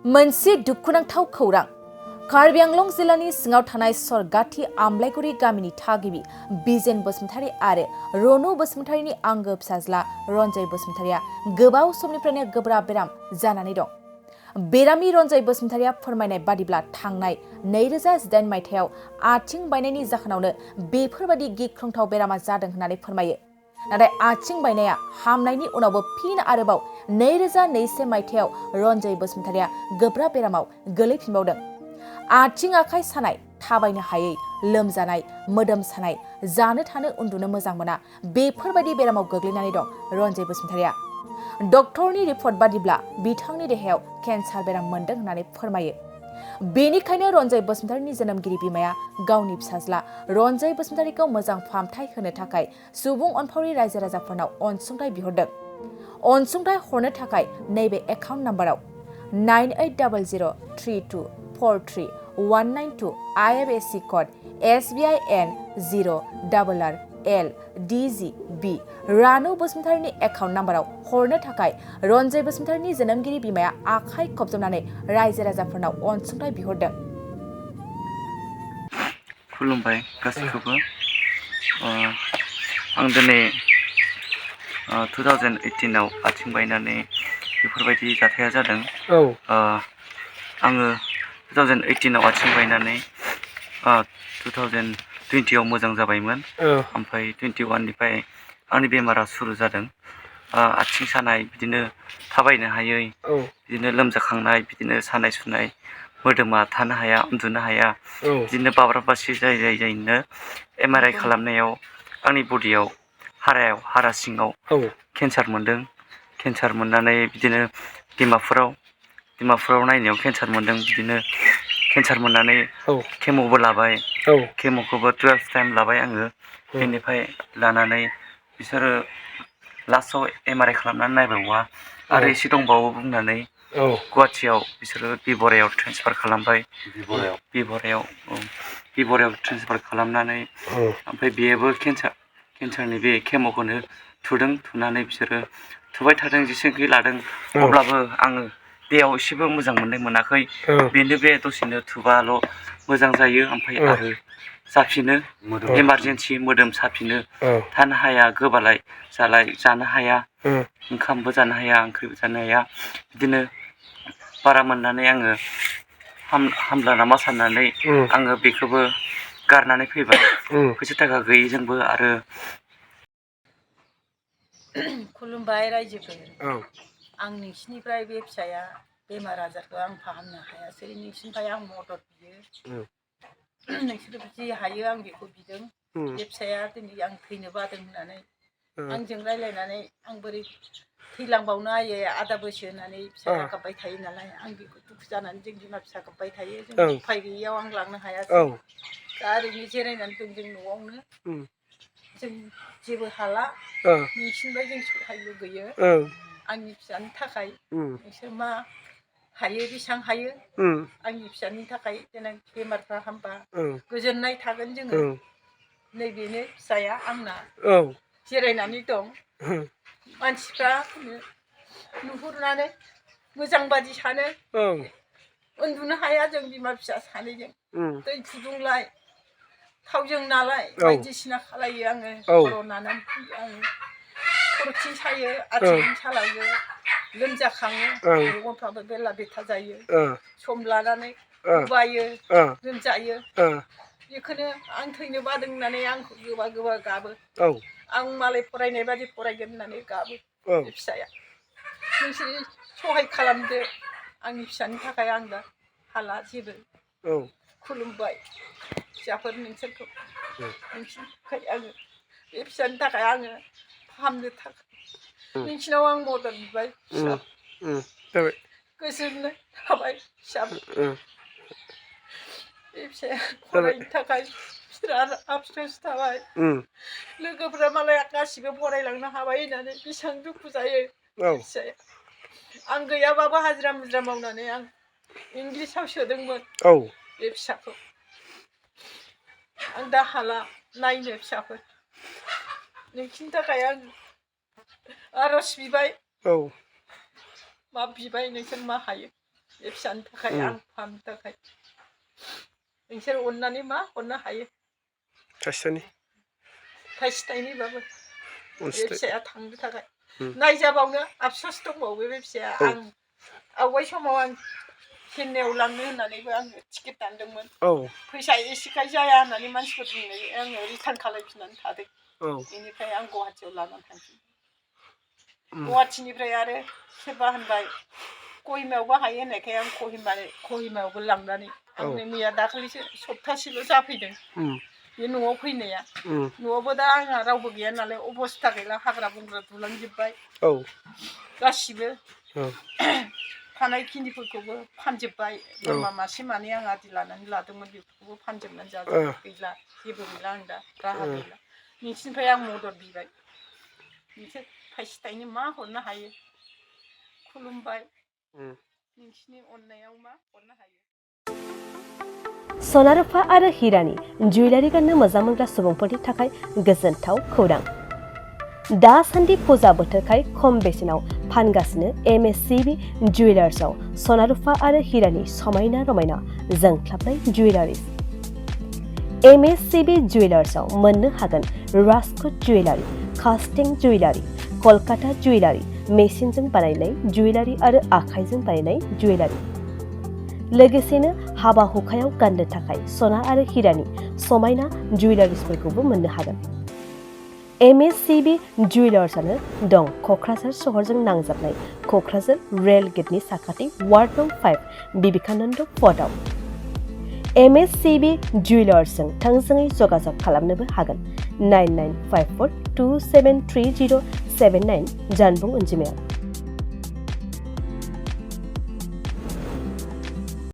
मोनसे दुखुनांथाव खौरां कार्बि आंलं जिल्लानि सिङाव थानाय सरगाथि आमलायगुरि गामिनि थागिबि बिजेन बसुमतारी आरो रनु बसुमतारीनि आंगो फिसाज्ला रनजय बसुमतारीया गोबाव समनिफ्रायनो गोब्राब बेराम जानानै दं। बेरामि रनजय बसुमतारीया फोरमायनाय बादिब्ला थांनाय 2018 मायथाइयाव आथिं बायनायनि जाहोनावनो बेफोरबादि गिख्रंथाव बेरामा जादों होननानै फोरमायो। नाथाय आथिं बायनाया हामनायनि उनावबो फिन आरोबाव 2021 मायथाइयाव रनजय बसुमतारीया गोब्राब बेरामाव गोलैफिनबावदों। आथिं आखाइ सानाय, थाबायनो हायै, लोमजानाय, मोदोम सानाय, जानो थानो उन्दुनो मोजां मोना बेफोरबायदि बेरामाव गोग्लैनानै दं रनजय बसुमतारीया। डक्टरनि रिपर्ट बादिब्ला बिथांनि देहायाव केन्सार बेराम मोनदों होननानै फोरमायो। बेनिखायनो रनजय बसुमतारीनि जोनोमगिरि बिमाया गावनि फिसाज्ला रनजय बसुमतारीखौ मोजां फाहामथाय होनो थाखाय सुबुं अनफावरि रायजो राजाफोरनाव अनसुंथाइ बिहरदों। अनसुंथाइ हरनो थाखाय नैबे एकाउन्ट नाम्बाराव 980032439192 IFS Code SBINORRLDGB Ranu बसुमतारीनि account नाम्बाराव हरनो थाखाय रनजय बसुमतारीनि जोनोमगिरि बिमाया आखाइ खबजबनानै रायजो राजाफोरनाव अनसुंथाइ बिहरदों। खुलुमबाय गासैखौबो। आं दिनै 2018 आव आथिं बायनानै बेफोरबायदि जाथाया जादों। आङो 2018 आव आथिं बायनानै 2020 आव मोजां जाबायमोन। ओमफ्राय 21 निफ्राय आंनि बेमारा सुरु जादों। आथिं सानाय, बिदिनो थाबायनो हायै, बिदिनो लोमजाखांनाय, बिदिनो सानाय सुनाय, मोदोमा थानो हाया, उन्दुनो हाया, बिदिनो बाब्राब बासि जायैनो MRI खालामनायाव आंनि बडियाव हारा सिङाव केन्सार मोनदों। केन्सार मोननानै बिदिनो डिमापुराव नायनायाव केन्सार मोनदों। बिदिनो केन्सार मोननानै केम'बो लाबाय। केम'खौबो 12 टाइम लाबाय आङो। बेनिफ्राय लानानै बिसोरो लास्टआव MRI खालामनानै नायबाववा आरो एसे दंबावो बुंनानै गुवाहाटियाव बिसोरो बिबरायाव ट्रेन्सफार खालामबाय। बिबरायाव ट्रेन्सफार खालामनानै ओमफ्राय बेबो केन्सारनि बे केम'खौनो थुनानै बिसोरो थुबाय थादों, जेसेखि लादों। अब्लाबो आङो देहायाव एसेबो मोजां मोननाय मोनाखै। बेनो बे दसेनो थुबाल' मोजां जायो, ओमफ्राय आरो जाफिनो इमारजेन्सि मोदोम साफिनो, थानो हाया, गोबालाय जानो हाया, ओंखामबो जानो हाया, ओंख्रिबो जानो हाया। बिदिनो बारा मोननानै आङो हामला नामा साननानै आङो बेखौबो गारनानै फैबाय, फैसा थाखा गैयिजोंबो। आरो खुलुमबाय रायजोफोर। आं नोंसिनिफ्राय बे फिसाया बेमार आजारखौ आं फाहामनो हायासै, नोंसिनिफ्राय आं मदद बियो। नोंसोर जि हायो आं बेखौ बिदों। बे फिसाया दिनै आं थैनो बादों होननानै आंजों रायज्लायनानै आं बोरै थैलांबावनो आयै आदा बैसो होननानै फिसाया गाबबाय थायो नालाय, आं बेखौ दुखु जानानै जों बिमा फिसा गाबबाय थायो। जों उफाय गैयियाव आं लांनो हायासै। दा ओरैनो जिरायनानै दं जों न'आवनो। जों जेबो हाला। नोंसिनिफ्राय जों सहाय लुगैयो आंनि फिसानि थाखाय। नोंसोर मा हायो बेसेबां हायो आंनि फिसानि थाखाय देनां बेमारफ्रा हामबा गोजोननाय थागोन जोङो। नैबेनो फिसाया आंना जिरायनानै दं। मानसिफ्रा नुहुरनानै मोजां बादि सानो। उन्दुनो हाया जों बिमा फिसा सानैजों। दै फुदुंलाय, थावजों नालाय बायदिसिना खालायो आङो। खर' नानानै आङो खर'थिं सायो, आथिं सालायो, लोमजाखाङो, मेगनफ्राबो बेला बेथा जायो। सम लानानै बायो, लोमजायो। बेखौनो आं थैनो बादों होननानै आंखौ गोबा गोबा गाबो। आं मालाय फरायनाय बादि फरायगोन होननानै गाबो बे फिसाया। नोंसोर सहाय खालामदो आंनि फिसानि थाखाय। आं दा हाला जेबो। खुलुमबाय फिसाफोर नोंसोरखौ। नोंसोरनि थाखाय आङो बे फिसानि थाखाय आङो फाहामनो थाखाय नोंसिनाव आं मदद बिबाय। फिसा गोजोननाय थाबाय फिसाफोर। बे फिसाया फरायनो थाखाय बिराद आफस'स थाबाय। लोगोफ्रा मालाय गासिबो फरायलांनो हाबाय होननानै बेसेबां दुखु जायो फिसाया। आं गैयाबाबो हाजिरा मुजिरा मावनानै आं इंलिसाव सोदोंमोन बे फिसाखौ। आं दा हाला नायनो फिसाफोर। नोंसिनि थाखाय आं आर'ज बिबाय। मा बिबाय नोंसोर मा हायो बे फिसानि थाखाय आं फाहामनो थाखाय नोंसोर अननानै मा हरनो हायो थाइसे थाइनैबाबो बे फिसाया थांनो थाखाय नायजाबावनो आफसोस दंबावो बे फिसाया आं आवगाय समाव आं चेन्नाइआव लांनो होननानैबो आङो टिकेट दानदोंमोन फैसा एसेखाय जाया होननानै मानसिफोर बुंनाय आङो रिटार्न खालामफिननानै थादों बेनिफ्राय आं गुवाहाटियाव लानानै थांसै गुवाहाटिनिफ्राय आरो सोरबा होनबाय कहिमायावबो हायो होननायखाय आं कहिमायावबो लांनानै आंनो मैया दाखालिसो सप्तासेल' जाफैदों बे न'आव फैनाया न'आवबो दा आंहा रावबो गैया नालाय अबस्था गैला हाग्रा बंग्रा दुलांजोब्बाय गासिबो थानाय खिनिफोरखौबो फानजोब्बाय बोरमा मासे मानै आं आदि लानानै लादोंमोन बेफोरखौबो फानजोबनानै जाजोब्बाय गैला जेबो गैला आं दा राहा गैला नोंसिनिफ्राय आं मदद बिबाय नोंसोर थाइसे थाइनै मा हरनो हायो खुलुमबाय नोंसिनि अननायाव मा हरनो हायो सना रुफा आरो हिरानि जुवेलारि गाननो मोजां मोनग्रा सुबुंफोरनि थाखाय गोजोनथाव खौरां दासान्दि फुजा बोथोरखाय खम बेसेनाव फानगासिनो MSCB जुवेलार्सआव सना रुफा आरो हिरानि समायना रमायना जोंख्लाबनाय जुवेलारिस MSCB जुवेलार्सआव मोननो हागोन राजकोट जुवेलारि कास्टिं जुवेलारि कलकाता जुवेलारि मेसिनजों बानायनाय जुवेलारि आरो आखाइजों बानायनाय जुवेलारि लोगोसेनो हाबा हुखायाव गाननो थाखाय सना आरो हिरानि समायना जुवेलारिसफोरखौबो मोननो हागोन MSCB जुवेलार्सआनो दं क'क्राझार सहरजों नांजाबनाय क'क्राझार रेल गेटनि साखाथि वार्ड नं 5 बिबेकानन्द पथआव MSCB जुवेलार्सजों थोंजोङै जगाजग खालामनोबो हागोन 9954273079 जानबुं अनजिमायाव